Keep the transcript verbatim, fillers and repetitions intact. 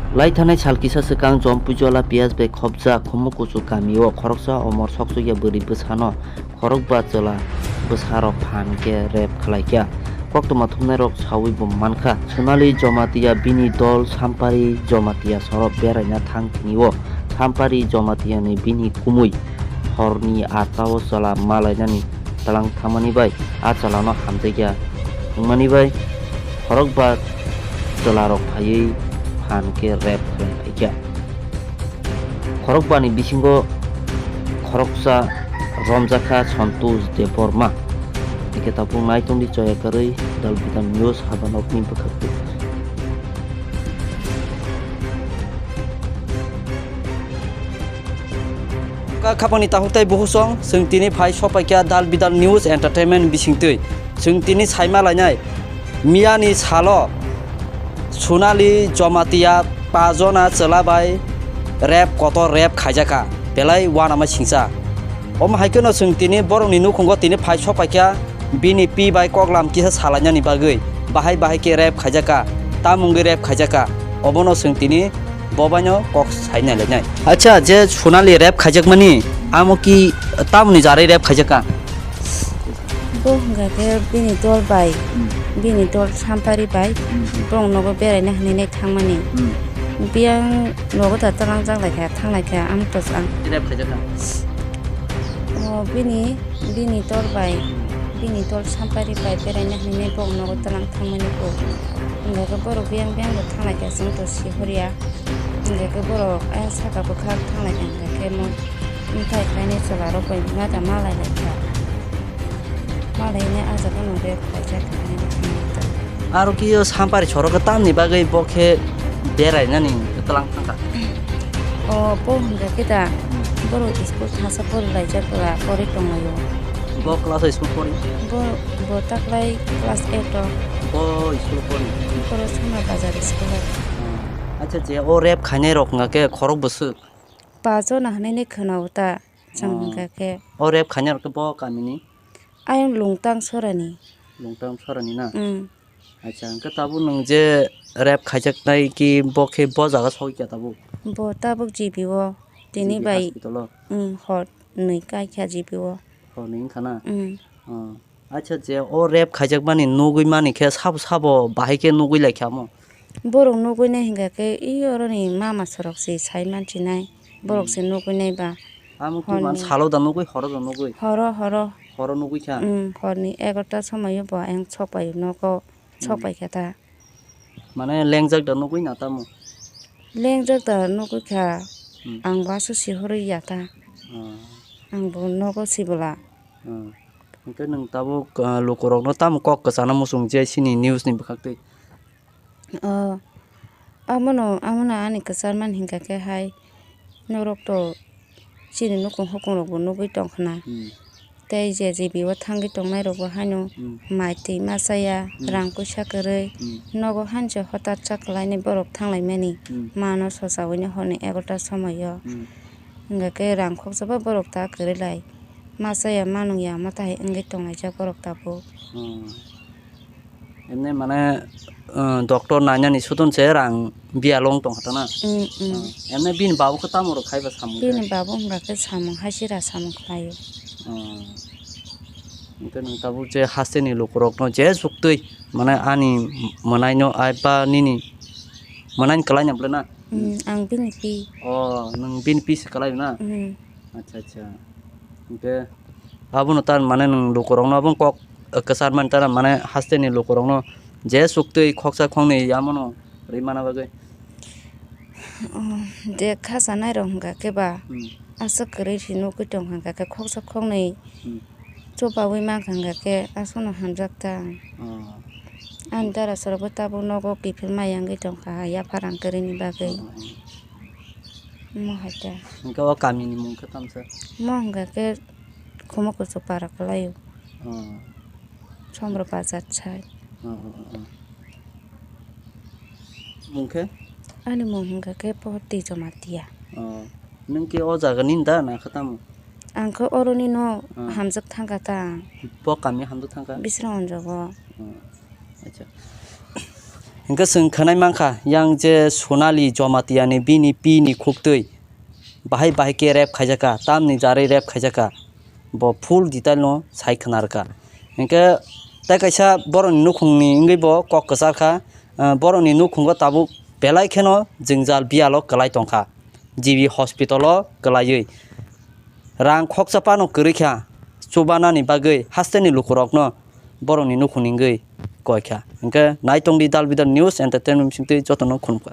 Laithanai sal kisa swkang Jompuijola P S bai khopjak Khumukuchu kamio khoroksa omor soksokya bwrwi bwsano khorokba chwla bwsarok phan khe rape khlaikha. Koktwma thumnairok saui bo mankha, Sonali Jomatia bini dol Sampari Jomatia sorok beraina thang thinio Sampari Jomatia ni bini kumui horni atta o chwla malainani tlang thangmani bai a chwlano hamjakya wngmani bai khorokba chwlarok phaiwi phan khe rape khlai phaikha. Khorokbani bisingo khoroksa romjakha Santosh Debbarma. Hingkhe tabuk nai tongdi choya kwrwi Dal Bidal News habanokni bwkhak twi. Ka khapangni takhuk tei bukhuk song, chwng tini phai sopaikha Dal Bidal News Entertainment bisingtwi. Chwng tini saima lainai, miyani salo Sonali Jomatia pajona chwla bai rape, kotor rape khaijakha, belai uanama singcha. Omo hai kheno chwng tini borokni nukhungo tini phai sopaikha, bini pi bai koklam kisa salainani bagwi, bahai bahai khe rape khaijakha, tamungwi rape khaijakha, obono chwng tini bobaino kok sai nailainai. Acha, je Sonali rape khaijakmani, amo ki tamoni jarwi rape khaijakha? Bo hwnga khe bini dol bai, Hmm. bini dol Sampari bai, Hmm. bong nogo beraina hinwi nai thangmani. Hmm. Biyang nogo da tlangjak lai kha, thang lai kha, ang to ang. Rape khaijak kha? O bini, bini dol bai, bini dol Sampari bai beraina hinwi bong nogo tlang thangmani bo. Hwnga khe borok biyang biyang bo thang lai kha, chwng to si hor ya. Hwnga khe borok ayang saka bwkhak thang lai kha, hwnga khe mo. Bwthai khlainai chwlarok bai mata malai lai kha. Malainai ah jaga no rape khlaijak hinwi thangwi tongo. Aro khe o Sampari sorogo tamni bagwi bo khe berainani tlang thangkha? O bo hwnkha khe da, borok school thangsa porilaijak pora, pori tonglaio. Bo class o school pori? Bo, bo taklai class eight o. Bo school pori? Borok Sona Bazar school o. Acha, je o rape khainai rok hwnkha khe khorok bwswk? Pajona hinwi khwnao ta, chwng hwnkha khe. O rape khainai rok khe bo kamini? Ayang Lungtang Sorani. Lungtang Sorani na? Mm. Acha, hwnkhe tabuk nwng je rape khaijaknai ki bo khe bo jaga sogwi kha tabuk? Bo tabuk G B o tini G B bai hospital o? Mm, hor nwi kai kha G B o. Hor nwi wngkha na? Mm. Oh. Acha, je o rape khaijakmani nugwi mani khe sabo sabo bahai khe nugwi lai kha omo? Borok nugwi nai hwnkha khe i oroni mama sorok se sai mansinai, borok se nugwi nai ba. Amo twi man salo da nugwi, horo da nugwi? Horo, horo. Horo nugwi kha? Mm, horni egarota somoio bo ayang sok pai nogo, sok pai kha ta. Mane lengjak da nugwi na tamo? Lengjak da nugwi kha. Hmm. Ang bo aswk sihorwi ya ta. Oh. Ang bo nogo sibwla. Oh. Hwnkhe nwng tabuk, ah, lukurokno tamo kok kwchana muchung je chini news ni bwkhaktwi? Oh. Abono, abono ani kwcharmani hwnkha khe hai norok to chini nukhung hukhung rokbo nugwi tongkhna. Hmm. Tei je G B o thangwi tongnairokbo haino mai twi ma chaya, rang puisa kwrwi. Hmm. Nogo haino se hotat sa kwlainai borok thanglaimani. Hmm. Mano sochawino horni egarota somoio. Hmm. Hwnkha khe rang khoksa bo borok ta kwrwi lai. Ma chaya, ma nung ya, ma tahai wngwi tonglaijak borok tabuk. Hmm. Emne mane, uh, doctor nainani sudon se rang biya long tong kha ta na? Mm, mm. Uh, emne bini babu khe tamo rok khai ba samung khe? Bini babu hwnba khe samung hai sira samung khlaio. Uh, hwnkhe nwng tabuk je haste ni lukurokno je suktwi mane ani mwnaino ai ba nini mwnaini kwlaina bwle na? Mm, ang bini pi. Oh, nwng bini pi se kwlaio na? Mm. Acha, acha. Hwnkhe abono ta mane nwng lukurokno abo kok kwchar mani ta mane hasteni lukurokno je suktwi khoksa khoknwi yamono rwi mana bagwi. Oh, je khachanairok hwnkha khe ba, hmm, aswk kwrwi se nugwi tongkha hwnkha khe khoksa khoknwi, hmm, chubaui mankha hwnkha khe aswkno hamjak ta ang. Oh. Ani dara sorokbo tabuk nogo kiphilma yangwi tongkha yapharang kwrwini bagwi. Oh, oh. Omo hai ta. Hwnkhe o kamini mung khe tamsa? Omo hwnkha khe Khumukuchu para kwlaio. Oh. Somro bazar side. Oh, oh, oh, oh. Mung khe? Ani mung hwnkha khe Pohor Twi Jamatia. Oh. Nwng khe o jaga nini da na khe tamo? Ang khe oroni no, ah, hamjak thangkha ta ang. Bo kami hamjak thangkha? Bisra Onjogo. Oh. Acha. Hwnkhe chwng khwnai mankha, yang je Sonali Jamatia ni bini pi ni khuktwi bahai bahai khe rape khaijakha, tamni jarwi rape khaijakha, bo full detail no sai khna rwkha. Hwnkhe tei kaisa borokni nukhungni wngwi bo kok kwcharkha, ah, borokni nukhungo tabuk belai kheno jwngjal biyalo kwlai tongkha, G B hospital o kwlaiwi. Rang khoksa phano kwrwi kha, chubanani bagwi hasteni lukurokno borokni nukhungni wngwi koi kha. Hwnkhe nai tongdi Dal Bidal News Entertainment bisingtwi jotono khulumkha.